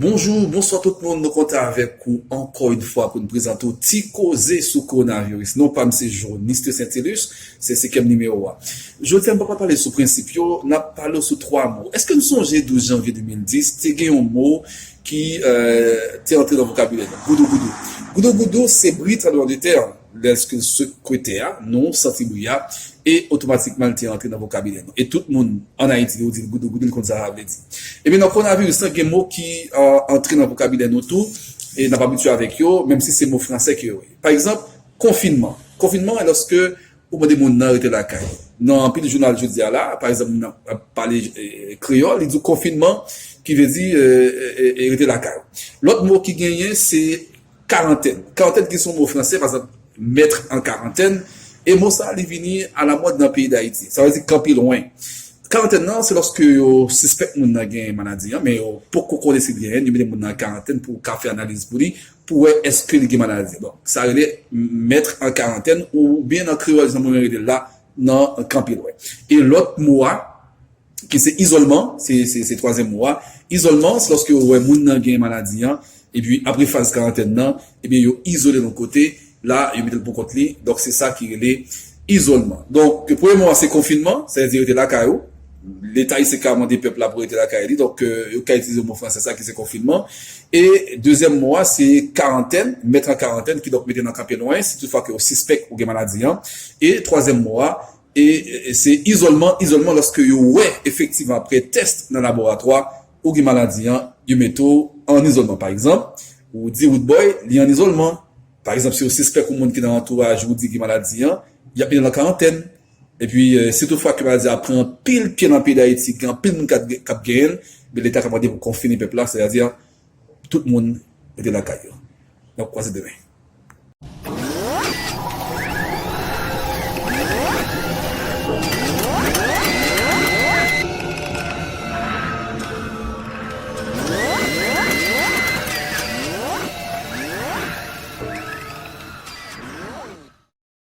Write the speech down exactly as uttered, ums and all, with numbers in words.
Bonjou, bonswa tout moun, nou kontan avèk ou ankò yon fwa pou n prezante w Ti Koze sou Kowonaviris. Non pa m se Journiste Saintilus, se senkyèm nimewo a. Jodi a, m pa pral pale sou prensip yo, n ap pale w sou twa mo. Èske n sonje douz janvye de mil dis, te gen yon mo ki euh, te antre nan vokabilè nou? Goudougoudou. Goudougoudou se bri tranblemanntè, lèske l sekwete a, nou santi bri a, e otomatikman l te antre nan vokabilè nou. E tout moun ann Ayiti, yo di l goudougoudou, l konn sa sa vle di. Ebyen, nan kowonaviris lan, gen mo ki euh, antre nan vokabilè nou tou, e n ap abitye avèk yo, menm si se mo franse ke yo ye. Pa egzanp, konfinman. Konfinman, lòske ou mande moun nan rete lakay. Nan anpil jounal jodi a la, pa egzanp, nan ap pale eh, kreyòl, li di w konfinman, ki vle di eh, eh, eh, rete lakay ou. Lòt mo ki genyen, se karantèn. Karantèn ki se yon mo franse, pa egzanp, mettre en quarantaine. E mo sa a, li vini alamòd nan peyi Dayiti. Sa vle di kanpe lwen. Karantèn nan, se lòske yo sispèk moun nan gen maladi an, men yo poko konnen si l genyen l, yo mete moun nan an karantèn pou ka fè analiz pou li, pou wè èske li gen maladi an. Donk, sa rele mettre en quarantaine, oubyen nan kreyòl, jan mwen rele l la, nan kanpe lwen. E lòt mo a, ki se izolman, se, se, se twazyèm mo a. Izolman, se lòske yo wè moun nan gen maladi an, epi apre faz karantèn nan, ebyen yo izole l yon kote, la, yo mete l pou kont li. Donk, se sa ki rele izolman. Donk, premye mo a se konfinman, sa vle di rete lakay ou. Leta ayisyen ka mande pèp la pou rete lakay li. Donk, euh, yo ka itilize mo franse sa ki se konfinman. E dezyèm mo a se karantèn, mettre en quarantaine, ki donk mete nan kanpe lwen, si toutfwa ke yo sispèk ou gen maladi an. E twazyèm mo a, e, e se izolman, izolman lòske yo wè efektivman apre tès nan laboratwa ou gen maladi an, yo mete w an izolman. Pa egzanp, ou di Roodboy, li an izolman. Pa egzanp, si yo sispèk yon moun ki nan antouraj ou di gen maladi an, y ap mete l an karantèn. Epi, eh, si toutfwa ke maladi a pran anpil pye nan peyi Dayiti, gen anpil moun k ap, k ap genyen l, men Leta ka mande pou konfine pèp la, sètadi tout moun rete lakay yo. N ap kwaze demen.